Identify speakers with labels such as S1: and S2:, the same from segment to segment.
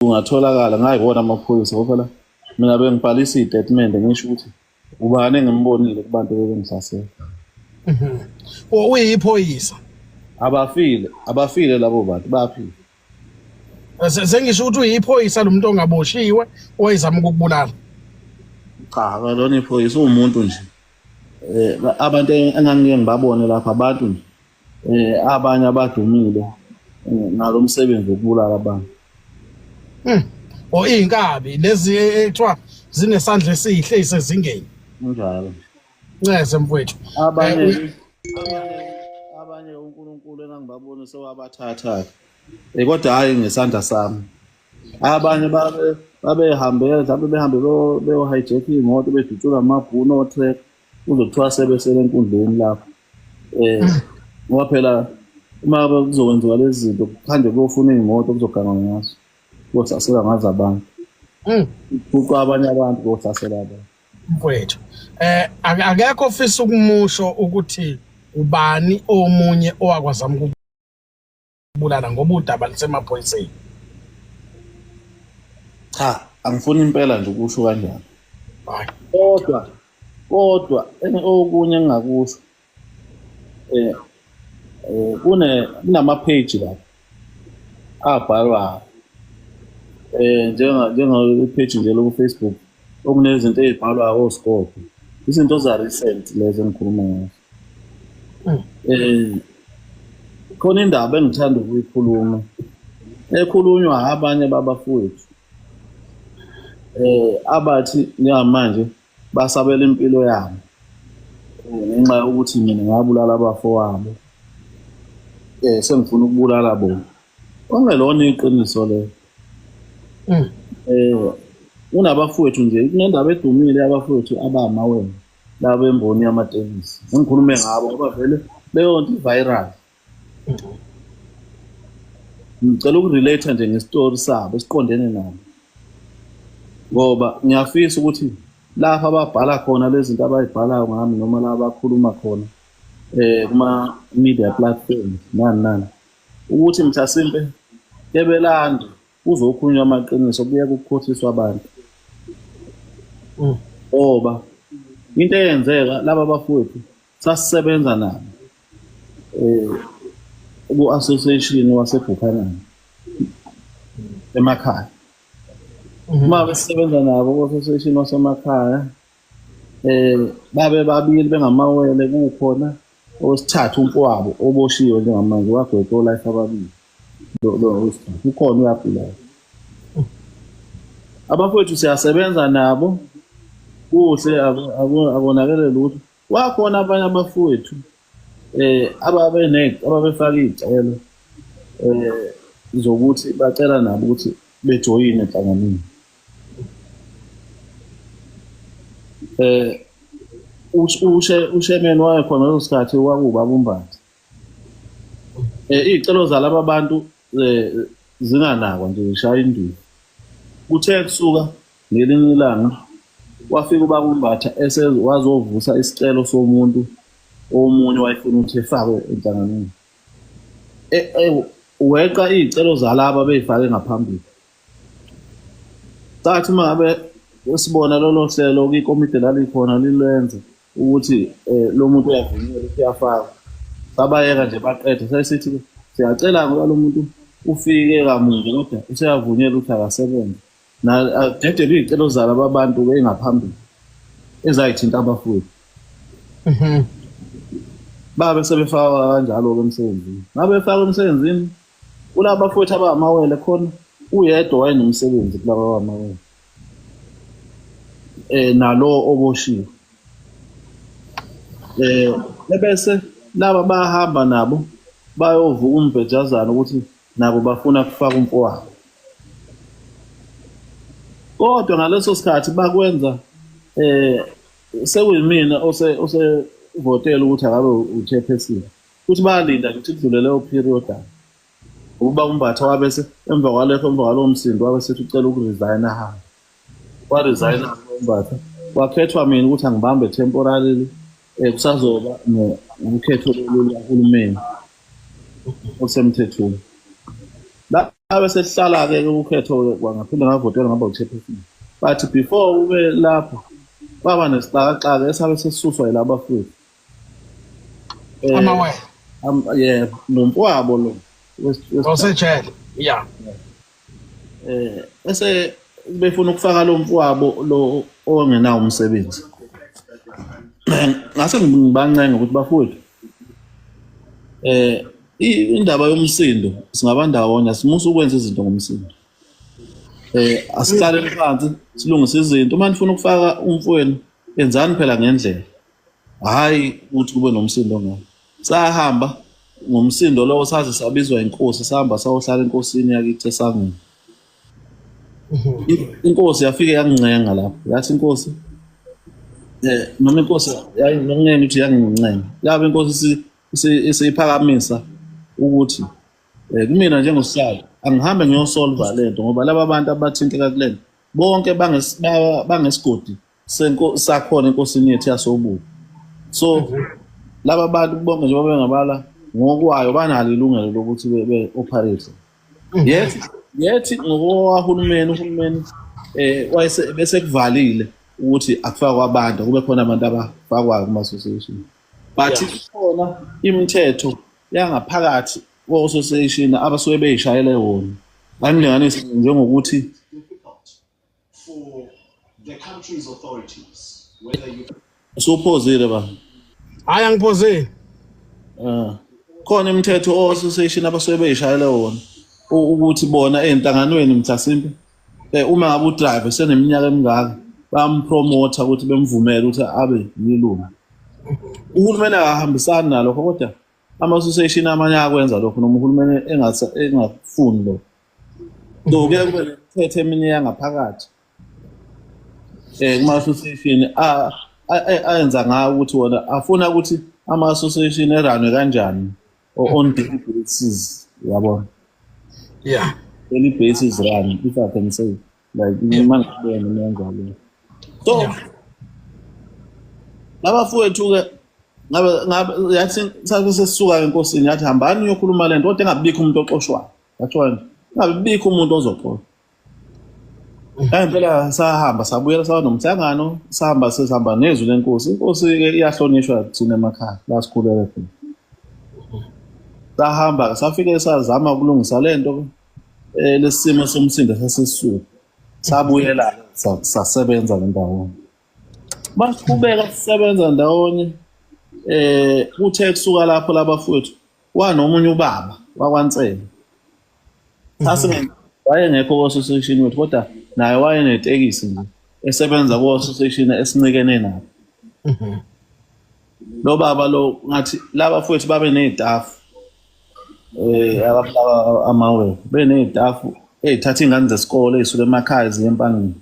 S1: Kungatholakala ngayibona amaphoyisa ngoba phela mina bengibhalisa iy'tatimende ngisho ukuthi ubani engimbonile kubantu bebengihlasela.
S2: Uyiphoyisa.
S1: Abafile, abafile labo bantu bayaphila.
S2: Sengisho ukuthi uyiphoyisa lo muntu ongaboshiwe owayezama ukukubulala.
S1: Cha, akalona iphoyisa uwumuntu nje. Abantu engangike ngibabone lapha abantu nje abanye abadumile ngalo msebenzi wokubulala abantu.
S2: O izinkabi lezi ekuthiwa zinesandla esihle isezingeni.
S1: Kunjalo.
S2: Ncese mfowethu.
S1: Abanye abanye uNkulunkulu engangibabona sewabathatha. Kodwa hayi ngesandla sami. Abanye babe babehambe mhlawumbe behambe beyo hijack imoto bedutshula amabhunu o-track kuzothiwa sebesele enkundleni lapho. Ngoba phela uma kuzokwenziwa lezi zinto kuhanjwe kuyofuna iy'moto kuzogangwa ngazo kuyohlaselwa ngazo abantu. Kuqwa abanye abantu kuyohlasela abantu.
S2: Mfowethu, akekho ofisa ukumusho ukuthi ubani omunye owakwazama ukubulala ngoba udaba lusemaphoyiseni.
S1: Cha, angifuni impela nje ukusho kanjalo.
S2: Hayi.
S1: Kodwa okunye engingakusho kunama page lapha abhalwayo njenga page nje loku Facebook okunezinto ezibhalwayo oScope, izinto za recent lezo engikhuluma ngazo. Khona indaba engithanda ukuyikhuluma ekhulunywa abanye babafowethu abathi njengamanje basabela impilo yabo ngenxa yokuthi mina ngabulala abafowabo, sengifuna ukubulala bona. Okungelona iqiniso lelo. Kunabafowethu nje, kunendaba edumile yabafowethu abamawele laba bemboni yamatekisi. Ngikhulume ngabo ngoba vele leyo nto i-viral. Ngicela ukurelate nje ngestori sabo esiqondene nabo, ngoba ngiyafisa ukuthi lapha ababhala khona lezi zinto abayibhalayo ngami noma la abakhuluma khona kuma media platforms nani nani, ukuthi mhlasimpe kebelande kuzokhulunywa amaqiniso, kuye kukhohliswa abantu. Ngoba into eyenzeka laba bafowethu sasisebenza nabo ku-association waseBuchanan emakhaya. Uma besisebenza nabo ku-association wasemakhaya babe babili bengamawele, kukhona owesithathu umfowabo oboshiwe njengamanje wagwetshwa olife ababili. Lo wesithathu ukhona uyaphila. Abafowethu siyasebenza nabo kuhle, akonakele lutho. Wakhona abanye abafowethu ababefaka iy'celo zokuthi bacela nabo ukuthi bejoyine enhlanganweni. Ushemeni wayekhona leso sikhathi kwakuwubaba uMbatha. Iy'celo zalaba bantu zinganakwa nje, zishaya indiva. Kuthe kusuka ngelinye ilanga wafika ubaba uMbatha wazovusa isicelo somuntu omunye wayefuna ukuthi efakwe enhlanganweni. Weqa iy'celo zalaba bey'fake ngaphambili. Sathi uma ngabe sibona lolo hlelo kwikomidi lalikhona lilwenza ukuthi lo muntu uyavunyelwa ukuthi uyafakwa, sabayeka nje baqede. Sasithi siyacela ngoba lo muntu ufike kamuva kodwa useyavunyelwa ukuthi akasebenze. Adedele iy'celo zalaba bantu bengaphambili ezayithinta abafowethu. Babe sebefaka kanjalo-ke emsebenzini. Ngabe befaka emsebenzini kulaba bafowethu abamawele khona uyedwa wayenomsebenzi kulaba abamawele nalo oboshiwe. Ebese laba bahamba nabo bayovuka umbhejazana ukuthi nabo bafuna kufaka umfowabo. Kodwa ngaleso sikhathi bakwenza sekuyimina osevotela ukuthi akabe uchairperson. Futhi bayalinda nje ukuthi kudlule leyo period. Ukuba uMbatha wabese emva kwalokho, emva kwalowo msindo wabe sethi ucela ukuresign ahambe. Waresign uMbatha. Wakhethwa mina ukuthi angibambe temporarily, kusazoba nokhetho lukahulumeni osemthethweni. Abe sesihlala-ke ukhetho ngaphinde ngavotelwa ngaba u-chairperson, but before ube lapho kwaba nesixakaxaka esabe sesisuswa yilaba futhi.
S2: Amawele.
S1: Yeah, nomfowabo lo
S2: osejele, yeah.
S1: Ese befuna ukufaka lo mfowabo lo ongenawo umsebenzi. Ngase ngibancenga ukuthi bafowethu, indaba yomsindo singaba ndawonye, simusa ukwenza izinto ngomsindo. Asihlaleni phansi silungise izinto. Uma nifuna ukufaka umfowenu, enzani phela ngendlela, hhayi ukuthi kube nomsindo ngayo. Sahamba ngomsindo lowo saze sabizwa inkosi, sahamba sayohlala enkosini yakithi esangweni. Inkosi yafike yangincenga lapho, yathi inkosi noma inkosi yayincenga ukuthi yangincenga yabe inkosi isiphakamisa ukuthi kumina njengosihlalo angihambe ngiyosolva lento, ngoba laba bantu abathinteka kulento bonke bangesigodi sakhona enkosini yethu yasobuka. So laba bantu bonke njengoba bengabala ngokwayo banalo ilungelo lokuthi be-operate. Yethi ngokowahulumeni, uhulumeni wayese bese kuvalile ukuthi akufakwa abantu, kube khona abantu abafakwayo kuma-association, but khona imithetho yangaphakathi ko-association abasuke beyishayele wona. Angilinganise njengokuthi
S3: for the country's authorities, whether you
S1: usuphozile ba?
S2: Hayi, angiphozile.
S1: Khona imithetho o-association abasuke beyishayele wona ukuthi bona ey'nhlanganweni mhlasimpe uma ngabe udriver seneminyaka emingaka bayampromotha ukuthi bemvumele ukuthi abe yilungu. Uhulumeni akahambisani nalokho, kodwa ama-association amanye ayakwenza lokho noma uhulumeni engafuni lokho. So kuye kube nemithetho eminye yangaphakathi kuma-association ayenza ngayo ukuthi wona afuna ukuthi ama-association e-run-we kanjani on daily basis, yabona? Daily basis run, if I can say like uma ngibona kanjalo. So labafowethu-ke ngabe yathi sabe sesisuka enkosini, yathi hambani niyokhuluma lento, kodwa engabikho umuntu oxoshwayo. Yathiwa nje ingabikho umuntu ozoxoshwa. Impela sahamba sabuyela saba nomhlangano, sahamba sesihamba nezwi lenkosi. Inkosi-ke iyahlonishwa thina emakhaya la sikhulele khona. Sahamba safike sazama ukulungisa lento, lesimo somsindo sasesisuka. Sabuyela sasebenza ndawonye. Baqhubeka sisebenza ndawonye, kuthe kusuka lapho labafowethu wanomunye ubaba wakwaNsele. Wayengekho ku-association wethu, kodwa naye wayenetekisi nje esebenza ku-association esincikene nabo. Lo baba lo ngathi laba fowethu babe ney'tafu ababulawa amawele, beney'tafu ey'thatha iy'ngane zesikole ey'suka emakhaya ziye empangeni.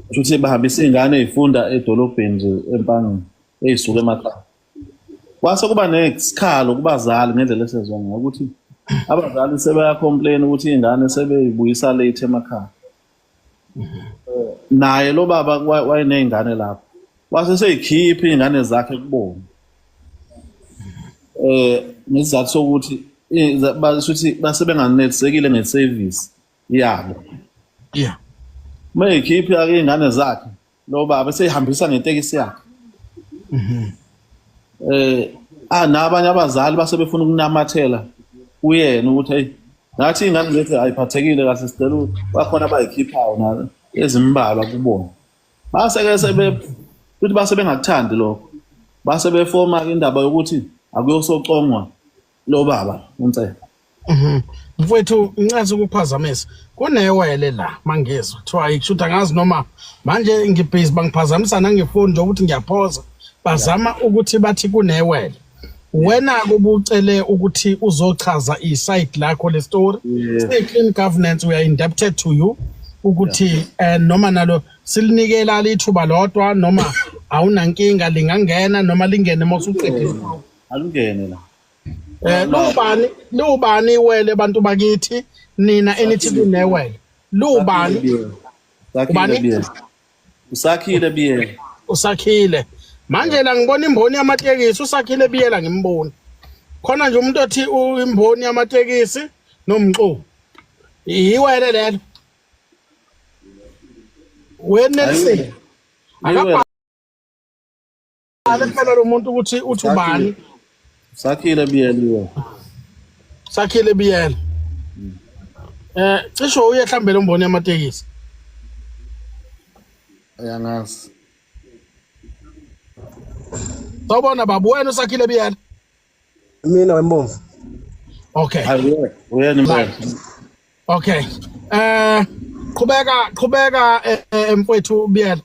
S1: Kusho ukuthi bahambisa iy'ngane ey'funda edolobheni nje empangeni ey'suka emakhaya. Kwase kuba nesikhalo kubazali ngendlela esezwa ngayo ukuthi abazali sebeyacomplain ukuthi iy'ngane sebeyibuyisa late emakhaya. Naye lo baba wayeney'ngane lapho, wase seyikhipha iy'ngane zakhe kubona ngesizathu sokuthi bashuthi base benganelisekile nge-service yabo. Uma eyikhipha iy'ngane zakhe lo baba seyihambisa ngetekisi yakhe. Nabanye abazali base befuna ukunamathela kuyena ukuthi hey, nathi iy'ngane zethu ayiphathekile kahle, sicela bakhona abayikhiphayo na ezimbalwa kubona. Base-ke sebe futhi base bengakuthandi lokho, base befoma indaba yokuthi akuyosocongwa lo baba uNsele.
S2: Mfowethu, ngincese ukuphazamisa. Kunewele la mangizwa kuthiwa ikushuthi angazi noma manje ngibhizi bangiphazamisa nangefoni nje ukuthi ngiyaphoza. Bazama ukuthi bathi kunewele. Wena kubucele ukuthi uzochaza i-side lakho le story. Clean governance, we are indebted to you ukuthi noma nalo silinikela lithuba lodwa noma awunankinga lingangena noma lingene mawusuqedile.
S1: Alungene la.
S2: Lubani iwele bantu bakithi nina enithi kunewele? Lubani?
S1: Sakhile Biyela. Usakhile Biyela.
S2: Usakhile. Manje la ngibona imboni yamatekisi, usakhile Biyela ngimboni. Khona nje umuntu othi imboni yamatekisi nomxuku. Iwele lelo. Wenelisile. Akabhale phela lo muntu ukuthi uthi ubani.
S1: Sakhile Biyela.
S2: Sakhile Biyela. Cisho uye mhlambe lo mboni yamatekisi.
S1: Uyangazi.
S2: Sawubona baba, wena uSakhile Biyela.
S4: Mina wembomvu.
S2: Okay.
S1: Hayi uyena impela.
S2: Okay. Qhubeka qhubeka mfowethu Biyela.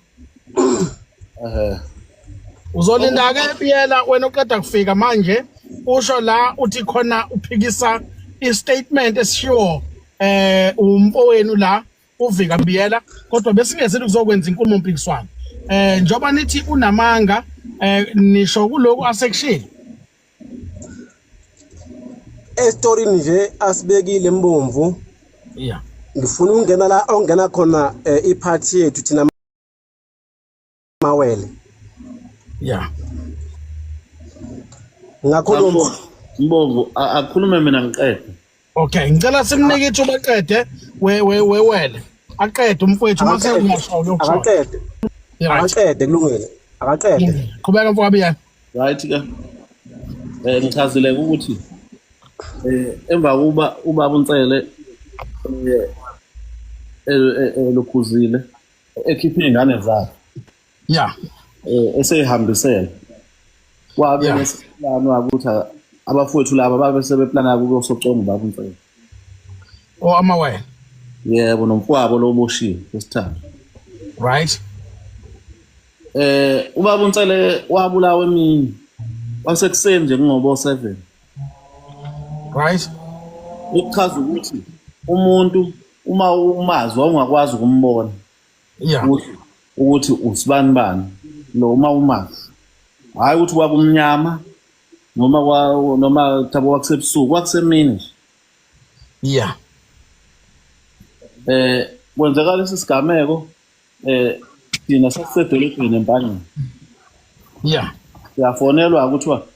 S2: Uzolinda ke Biyela, wena uqeda kufika manje, usho la uthi khona uphikisa istatement esishiwo umfowenu la uVika Biyela, kodwa besingezile kuzokwenza inkulumo mpikiswano. Njoba nithi unamanga, nisho kuloko asekushilo.
S4: Esitorini nje asibekile mbomvu.
S2: Yeah.
S4: Ngifuna ukungena la ongena khona iphathi yethu thina mawele.
S2: Yeah.
S4: Ngakhuluma
S1: Mbomvu, akukhulume mina ngiqede.
S2: Okay, ngicela simnike ithuba aqede we we wewele. Aqede umfowethu mase uyasho uyokusho.
S4: Akaqede. Akaqede, kulungile. Akaqede.
S2: Qhubeka mfowethu.
S1: Right ke. Ngichazile ukuthi emva kuba ubaba uNsele elokhuzile ekhiphe izingane zakhe.
S2: Yeah.
S1: Eseyihambisela. Wabe nesiplan ukuthi abafowethu laba babe sebeplana ukuyosoconga ubaba uNsele.
S2: Oh, amawele.
S1: Yebo, nomfowabo lo oboshiwe wesithathu.
S2: Right.
S1: Ubaba uNsele wabulawa emini. Wasekuseni nje kungobo 7.
S2: Right.
S1: Ukuchaza ukuthi umuntu uma umazi wawungakwazi ukumbona.
S2: Yeah.
S1: Ukuthi usibani bani lo uma umazi. Hayi ukuthi kwakumnyama noma noma thabo kwakusebusuku, kwakusemini nje.
S2: Yeah.
S1: Kwenzeka lesi sigameko thina sasisedolobheni eMpangeni.
S2: Yeah.
S1: Siyafonelwa kuthiwa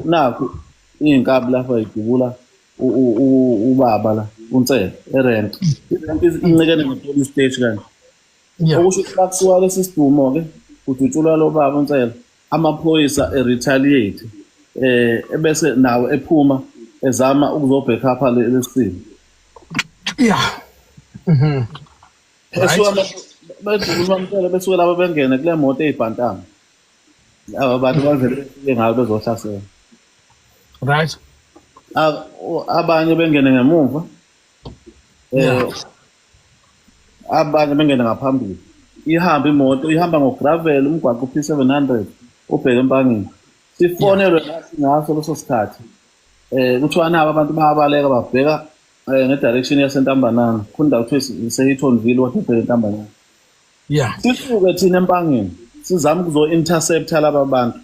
S1: nakhu iy'nkabi lapha idubula ubaba la uNsele erent. Irent incikene ne-police station kanje.
S2: Yeah.
S1: Okusho ukuthi bakusuka lesi sidumo-ke kudutshulwa lo baba uNsele, amaphoyisa e-retaliate ebese nawo ephuma ezama ukuzobhekapha lesimo.
S2: Yeah.
S1: Esuka bedubula uNsele, besuke laba bengene kule moto eyibhantama. Laba bantu bavele befike ngayo bezohlasela.
S2: Right.
S1: Abanye bengene ngemuva. Abanye bengene ngaphambili. Ihamba imoto, ihamba ngogravel umgwaqo P700 ubheke eMpangeni. Sifonelwe nathi ngaso leso sikhathi. Kuthiwa nabo abantu bayabaleka babheka ngedirection yaseNtambanana. Khona kuthiwa iseHeatonville kodwa ibheke eNtambanana.
S2: Yeah.
S1: Sisuke thina eMpangeni sizama ukuzo-intercepta laba bantu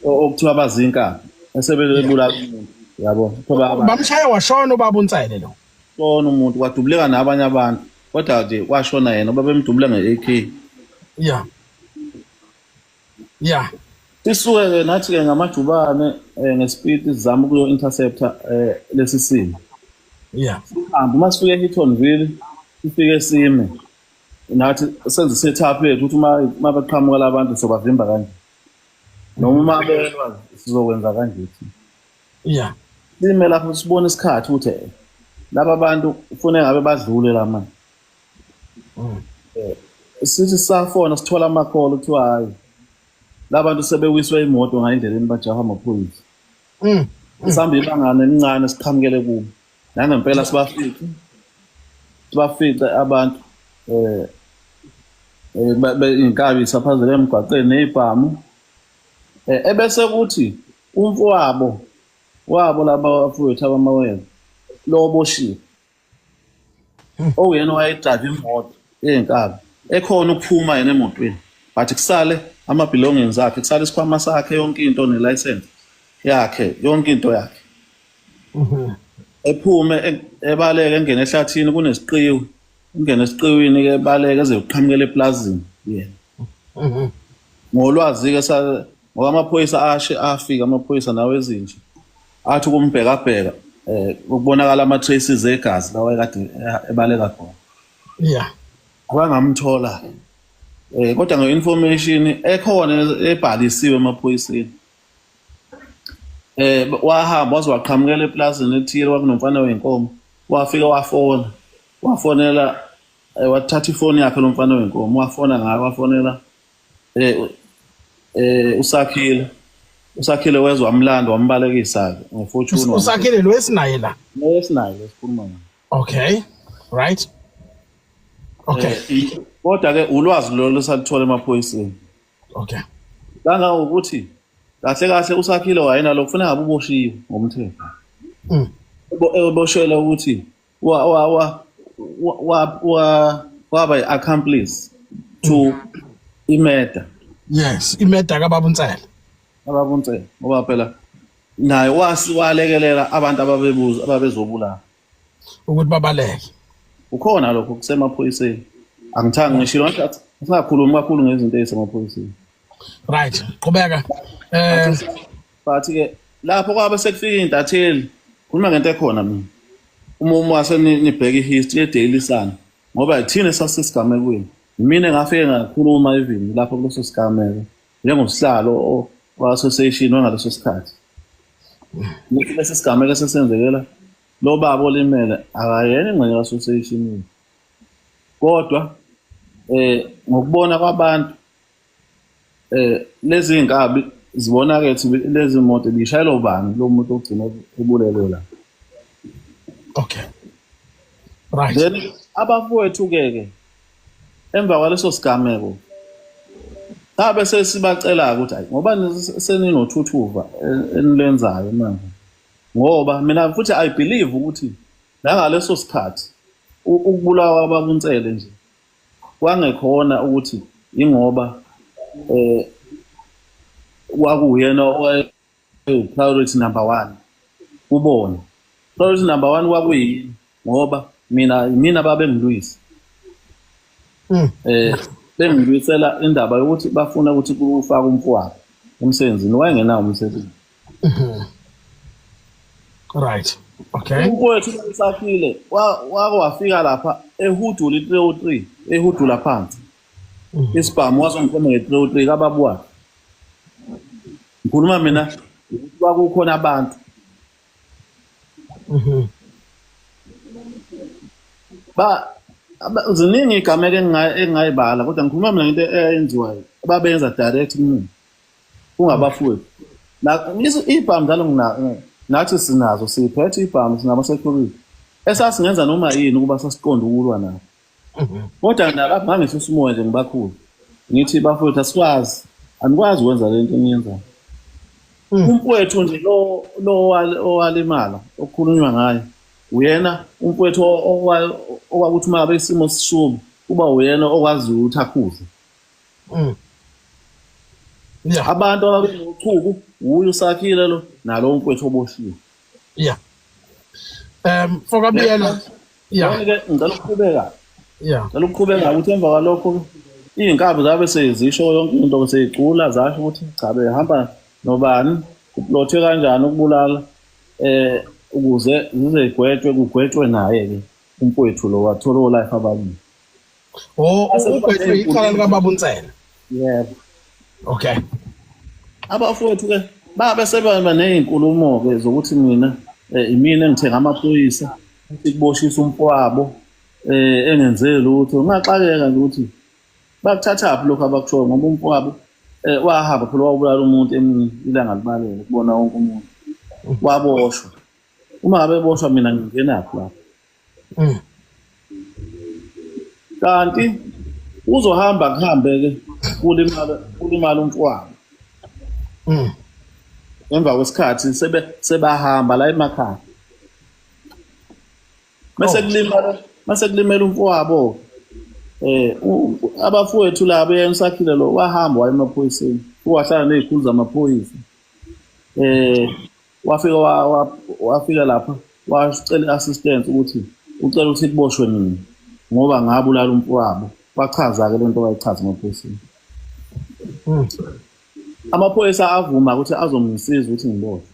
S1: okuthiwa bazinkabi esebebulala umuntu, yabo.
S2: Bamshaya washona ubaba uNsele lo.
S1: Shona umuntu kwadubuleka nabanye abantu, kodwa nje kwashona yena babemdubula nge-AK.
S2: Yeah. Yeah.
S1: Sisuke ke nathi ke ngamajubane ngespeed sizama ukuyo-intercepta lesi simo.
S2: Yeah.
S1: Sihambe uma sifike eHeatonville sifike sime nathi senze setup yethu ukuthi uma beqhamuka labantu sobavimba kanje. Noma uma belwa sizokwenza kanje thina.
S2: Yeah.
S1: Sime lapho sibone isikhathi ukuthi laba bantu kufanele ngabe badlule la manje. Sithi safona sithola amakholo kuthiwa hayi labantu sebewiswe imoto ngayindleleni bajaha amaphoyisa. Sihamba ibangana elincane siqhamukele kubo. Nangempela sibafice abantu inkabi isaphazele emgwaqeni nezibhamu. Ebese kuthi umfowabo wabo laba bafowethu abamawele lo oboshiwe owuyena owayedrayiva imoto eyinkabi ekhona ukuphuma yena emotweni, but kusale ama-belongings akhe, kusale isikhwama sakhe, yonke into ne-license yakhe, yonke into yakhe. Ephume ebaleke engene ehlathini kunesiqiwi, ungene esiqiwini-ke ebaleke eze kuqhamukela eplazini yena. Ngolwazi-ke ngoba amaphoyisa ashe afika, amaphoyisa nawo ezinja. Athi ukumbhekabheka ukubonakala ama traces egazi lawa ekade ebaleka khona. Abangamthola kodwa nge-information ekhona ebhalisiwe emaphoyiseni, wahamba waze waqhamukela eplazini ethile, kwakunomfana wenkomo, wafika wafona, wafonela, wathatha ifoni yakhe lo mfana wenkomo, wafona ngayo, wafonela uSakhile. USakhile wezwa, wamlanda, wambalekisa ke ngeFortuner.
S2: USakhile lo esinaye la?
S1: Esinaye lesikhuluma ngayo.
S2: Okay, right, okay.
S1: Kodwa ke ulwazi lolo saluthola emaphoyiseni. Kangangokuthi kahle kahle uSakhile wayena kufanele ngabe uboshiwe ngomthetho. Eboshelwa ukuthi wa wa wa wa wa waba i-accomplice to i-murder.
S2: Yes, i-murder kababa uNsele.
S1: Ababa uNsele, ngoba phela naye walekelela abantu ababebuza ababezobulala
S2: ukuthi babaleke.
S1: Ukhona lokho kusemaphoyiseni. Angithandi ngishilo ngathi singakhulumi kakhulu ngezinto ezisemaphoyiseni.
S2: Right, qhubeka.
S1: But ke lapho kwabe sekufika intatheli, khuluma ngento ekhona mina. Uma nibheka i-history ye-Daily Sun, ngoba thina sasisigamekweni. Mina ngafike ngakhuluma even lapho kuleso sigameko njengosihlalo wa-association wangaleso sikhathi. Ngithi lesi sigameko esesenzekela lo baba olimele akayena ingxenye ka-association. Kodwa ngokubona kwabantu lezi zinkabi zibona ke ukuthi lezi moto bishayelwa ubani lo muntu ogcina ebulelwe la.
S2: Okay. Right.
S1: Then abafowethu ke emva kwaleso sigameko sabe sesibacela ukuthi hayi, ngoba seninothuthuva enilenzayo manje, ngoba mina futhi I believe ukuthi nangaleso sikhathi ukubulawa kwababuNsele nje kwangekhona ukuthi ingoba kwakuyena priority number 1 kubona. Priority number 1 kwakuyini? Ngoba mina babengilwisa. Bengilwisela indaba yokuthi bafuna ukuthi kufake umfowabo emsebenzini, wayengenawo umsebenzi.
S2: Right. Okay.
S1: Umfowethu uSakhile wafika lapha ehudula i-303, ehudula phansi. Isibhamu wazongikhomba nge-303 kababa wakhe. Ngikhuluma mina kwakukhona abantu. Ziningi igameko engingayibala, kodwa ngikhuluma mina ngento eyenziwayo ababenza direct kumina kungabafowethu. Ibhamu njalo nathi sinazo, siphethe ibhamu, sinama-security esasingenza noma yini ukuba sasiqonde ukulwa nabo. Kodwa nalapho ngangehlisa umoya nje ngibakhulu, ngithi bafowethu asikwazi, anikwazi ukwenza le nto eniyenzayo. Umfowethu nje lo owalimala okukhulunywa ngaye uyena umfowethu okwakuthi uma ngabe isimo sishuba kuba uyena okwaziyo ukuthi akhuze. Abantu ababenochuku uye uSakhile lo nalo umfowethu oboshiwe.
S2: Yeah. Fokabiyela. Yeah.
S1: Ngicela ukuqhubeka. Ngicela ukuqhubeka ukuthi emva kwalokho iy'nkabi zabe sezisho yonke into seyicula zasho ukuthi cha behamba nobani, kuplothwe kanjani ukubulala ukuze zizegwetshwe, kugwetshwe naye ke umfowethu lo wathola o-life ababili.
S2: Oh, ugwetshwe icala likababa uNsele.
S1: Yebo.
S2: Okay.
S1: Abafowethu ke babe sebeba nezinkulumo ke zokuthi mina imina engithenga amaphoyisa ukuthi kuboshisa umfowabo engenze lutho. Ngaxakeka nje ukuthi bakuthathaphi lokho abakushoyo, ngoba umfowabo wahamba phela wabulala umuntu emini ilanga libalele kubona wonke umuntu, waboshwa. Uma ngabe eboshwa mina ngingenaphi lapho? Kanti uzohamba kuhambe ke kulimala umfowabo. Emva kwesikhathi sebahamba la emakhaya. Mase kulimela umfowabo. Abafowethu labo yena uSakhile lo wahamba waya emaphoyiseni, wahlala nezikhulu zamaphoyisa. Wafika wafika lapha wacela i-assistance ukuthi ucela ukuthi kuboshwe mina ngoba ngabulala umfowabo. Wachaza ke lento wayichaza emaphoyiseni. Amaphoyisa avuma ukuthi azongisiza ukuthi ngiboshwe.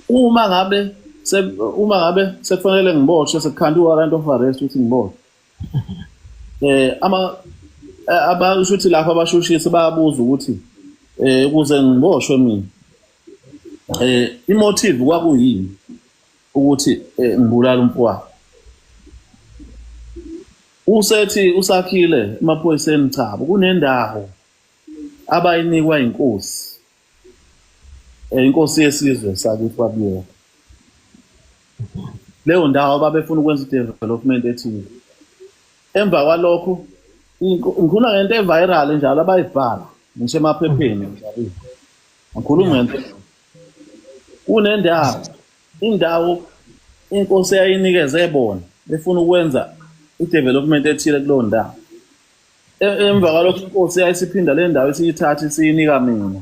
S1: Uma ngabe uma ngabe sekufanele ngiboshwe sekukhanda i-warrant of arrest ukuthi ngiboshwe ama abasho ukuthi lapha abashushisi bayabuza ukuthi ukuze ngiboshwe mina imotive kwakuyini ukuthi ngibulala umfowabo. Usethi usakhile emaphoyiseni, chabo kunendawo abayinikwa inkosi, inkosi yesizwe sakithi kwaBiyela. Leyo ndawo babefuna ukwenza i-development ethile. Emva kwalokho ngikhuluma ngento eviral njalo abayibhala ngisho emaphepheni njalo. Ngikhuluma ngento kunendawo indawo inkosi eyayinikeze bona befuna ukwenza i-development ethile kuleyo ndawo. Emva kwalokho inkosi yayisiphinda le ndawo isiyithatha isiyinika mina.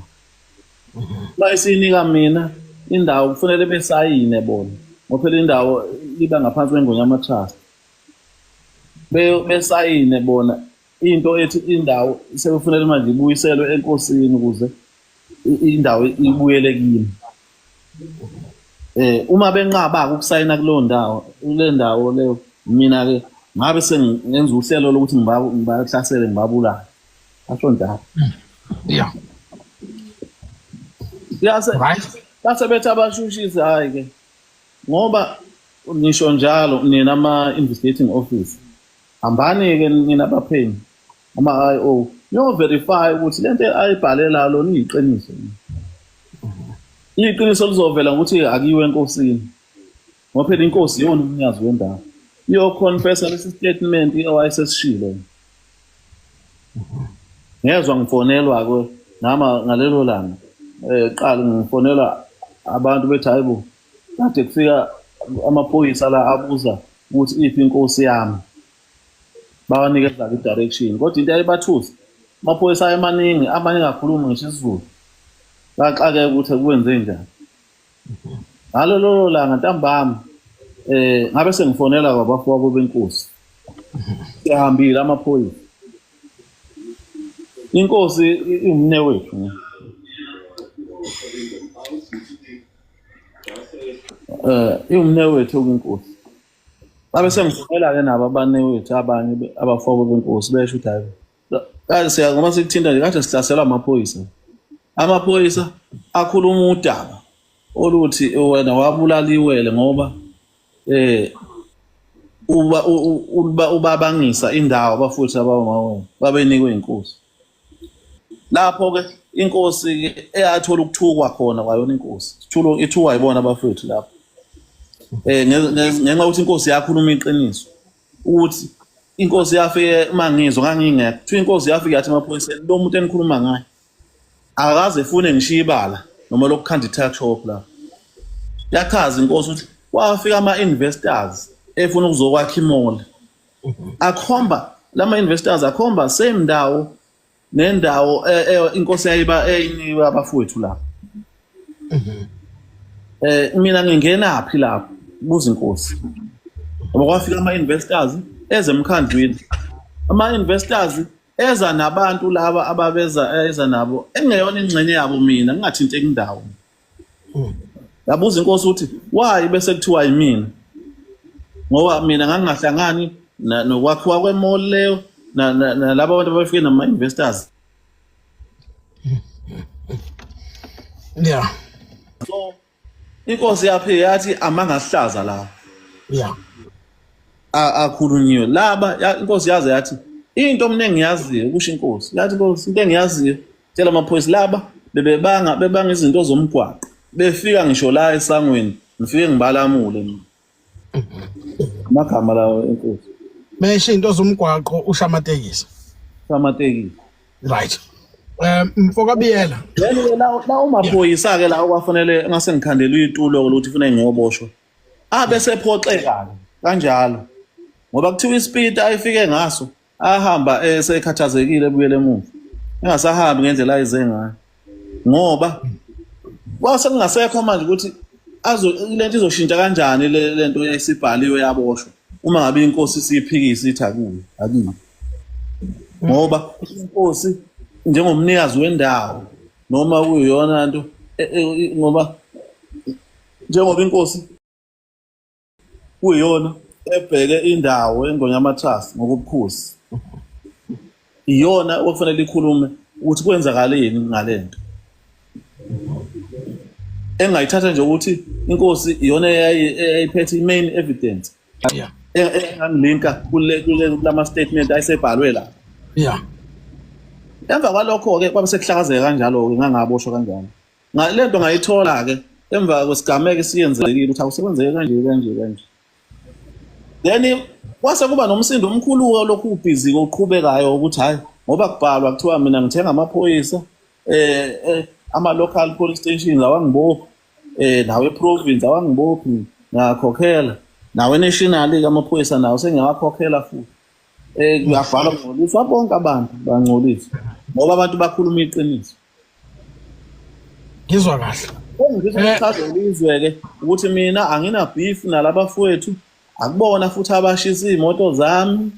S1: Uma isiyinika mina indawo kufanele besayine bona ngoba phela indawo iba ngaphansi kweNgonyama Trust. Besayine bona into ethi indawo sekufanele manje ibuyiselwe enkosini ukuze indawo ibuyele kimi. Uma benqaba ukusayina kuleyo ndawo, kule ndawo leyo, mina ke ngabe sengenza uhlelo lokuthi ngibahlasele ngibabulale. Asho njalo.
S2: Yeah.
S1: Yase
S2: Right.
S1: base bethi abashushisi hayi ke ngoba ngisho njalo nina ama investigating officer hambani ke nina abaphenyi ama-IO niyo-verify ukuthi lento ayibhale la lona iyiqiniso. Iqiniso lizovela ngokuthi akuyiwe enkosini ngoba phela inkosi iyona umnikazi wendawo, iyoconfessa lesi statement owayesesishilo. Ngezwa ngifonelwa-ke nama ngalelo langa qala ngifonelwa abantu bethi hayibo kade kufika amaphoyisa la abuza ukuthi iphi inkosi yami, bawanikeza i-direction kodwa into yayibathusa amaphoyisa ayemaningi, amanye engakhulumi ngisho isiZulu, baxakeka ukuthi kwenze njani. Ngalo lolo langa ntambama ngabe sengifonela kwabafowabo benkosi, siyahambile amaphoyisa, inkosi iwumne wethu iwumne wethu kwinkosi. Babe sengifonela-ke nabo abanewethu abanye abafowabo benkosi besho ukuthi hayi kaze siya ngoba sikuthinta nje kade sihlaselwa amaphoyisa. Amaphoyisa akhuluma udaba oluthi wena wabulala iwele ngoba uba ubabangisa indawo abafowethu abawumawena babenikwe inkosi. Lapho-ke inkosi-ke eyathola ukuthukwa khona kwayona inkosi ithulo ithukwa yibona abafowethu lapho ngenxa yokuthi inkosi yakhuluma iqiniso ukuthi inkosi yafike uma ngizwa ngangingekho kuthiwa inkosi yafike yathi emaphoyiseni lo muntu enikhuluma ngaye akaze efune ngishiye ibala noma lokukhanda i-tuck shop lapho. Yachaza inkosi ukuthi kwafika ama-investors efuna ukuzokwakha imall, akhomba lama investors akhomba same ndawo nendawo inkosi yayiba eyiniwe abafowethu lapho. Mina ngingenaphi lapho kubuza inkosi ngoba kwafika ama investors eze emkhandlwini, ama investors eza nabantu laba ababeza eza nabo engeyona ingxenye yabo, mina ngingathinteki indawo. Yabuza inkosi ukuthi why bese kuthiwa yimina ngoba mina ngangingahlangani nokwakhiwa kwemall leyo nalabo abantu abafike nama-investors.
S2: Yeah.
S1: So inkosi yaphike yathi amangahlaza la.
S2: Yeah.
S1: Akhulunyiwe laba inkosi yaze yathi into mina engiyaziyo kusho inkosi yathi inkosi into engiyaziyo tshela amaphoyisa laba bebebanga bebanga izinto zomgwaqo befika ngisho la esangweni ngifike ngibalamule mina amagama lawo enkosi
S2: Mesho into zomgwaqo usho amatekisi.
S1: Amatekisi.
S2: Right. Mfoka Biyela.
S1: Then lawo maphoyisa ke lawo kwafanele ngase ngikhandela itulo ukuthi ufuna ngiyoboshwa. Abe sephoxeka kanjalo. Ngoba kuthiwa ispeed ayifike ngaso ahamba esekhathazekile ebuyele emuva. Engasahambi ngendlela ayize ngayo. Ngoba kwase kungasekho manje ukuthi azo lento izoshintsha kanjani lento esibhaliwe yaboshwa uma ngabe inkosi isiyiphikisa ithi akuyo akuyo. Ngoba inkosi njengomnikazi wendawo noma kuyiyona nto ngoba Njengoba inkosi kuyiyona ebheke indawo eNgonyama Trust ngokubukhosi, iyona okufanele ikhulume ukuthi kwenzakaleni ngalento. Engayithatha nje ukuthi inkosi iyona eyayiphethe i-main evidence engangilinka kule kule kulama statement ayesebhalwe la. Emva kwalokho-ke kwabe sekuhlakazeka kanjalo-ke, ngangaboshwa kanjalo. Le nto ngayithola-ke emva kwesigameko esiyenzekile ukuthi awusekwenzeke kanje kanje kanje. Then kwase kuba nomsindo omkhulu-ke lokhu ubhizi-ke oqhubekayo ukuthi hhayi, ngoba kubhalwa kuthiwa mina ngithenga amaphoyisa, ama-local police stations awangibophi, nawe province awangibophi, ngiyakhokhela, nawe national-ke amaphoyisa nawo sengiyawakhokhela futhi. Kuyabhalwa kungcoliswa bonke abantu, bangcoliswa ngoba abantu bakhuluma iqiniso.
S2: Ngizwa kahle.
S1: Engifisa ukuchazela izwe-ke ukuthi mina angina beef nalabafowethu, akubona futhi abashisa iy'moto zami.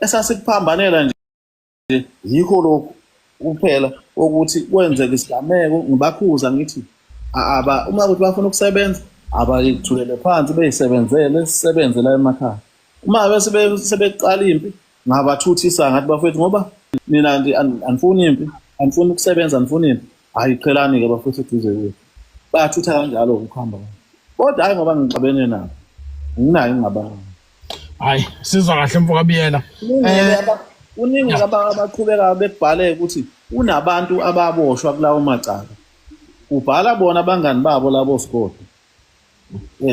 S1: Esasikuphambanela nje yikho lokhu kuphela ukuthi kwenzeke isigameko, ngibakhuza ngithi aba uma ukuthi bafuna ukusebenza abayithulele phansi beyisebenzele, sisebenze la emakhaya. Uma bese sebeqala impi ngabathuthisa ngathi bafowethu, ngoba nina anifuni impi, anifuni ukusebenza, anifuni impi, hayi qhelani-ke bafowethu eduze kwethu. Bayathutha kanjalo ukuhamba, kodwa hhayi ngoba ngixabene nabo, nginayo ingxabano.
S2: Hayi, sizwa kahle mfo kaBiyela.
S1: Kuningi abaqhubeka bekubhale ukuthi kunabantu ababoshwa kulawo macala, kubhala bona abangani babo labo sigodi.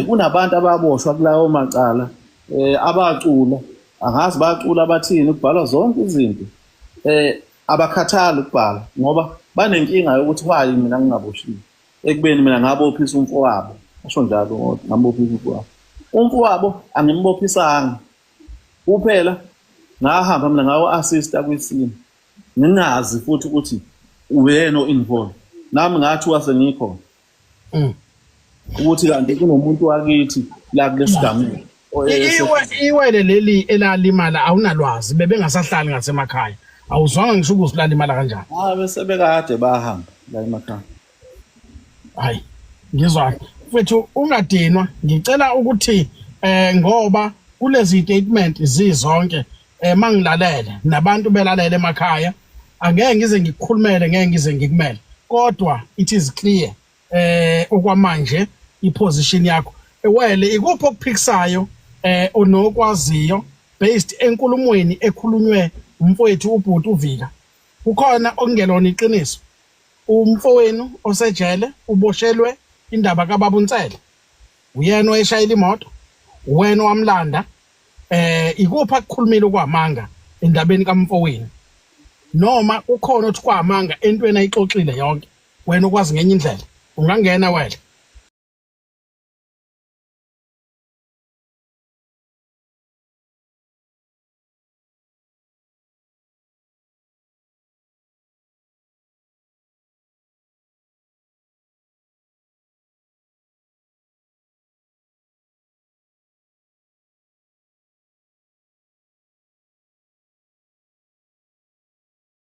S1: Kunabantu ababoshwa kulawo macala, abacula, angazi bacula bathini, kubhalwa zonke izinto. Abakhathali ukubhala ngoba banenkinga yokuthi why mina ngingaboshiwe, ekubeni mina ngabophisa umfowabo. Asho njalo ngoba ngabophisa umfowabo. Umfowabo angimbophisanga kuphela, ngahamba mina ngawo-assista kwisimo, ngingazi futhi ukuthi uyena o-involve. Nami ngathiwa sengikhona ukuthi kanti kunomuntu wakithi la kulesigameko.
S2: Iwele leli elalimala awunalwazi, bebengasahlali ngasemakhaya, awuzwanga ngisho ukuthi lalimala kanjani?
S1: Ah, bese bekade bahamba la emakhaya.
S2: Hayi, ngizwa mfethu, ungadinwa. Ngicela ukuthi ngoba kulezi statement zizonke, mangilalele nabantu belalele emakhaya, angeke ngize ngikukhulumele, ngeke ngize ngikumele, kodwa it is clear okwamanje iposition yakho. Ewele, ikuphi okuphikisayo onokwaziyo based enkulumweni ekhulunywe umfowethu ubhuti uVika? Kukhona okungelona iqiniso? Umfowenu osejele uboshelwe indaba kababa uNsele, uyena oyeshayela imoto, uwena owamlanda. Ikuphi akukhulumile okwamanga endabeni kamfowenu, noma ukhona othi kwamanga entweni ayixoxile yonke, wena ukwazi ngenye indlela? Ungangena wena.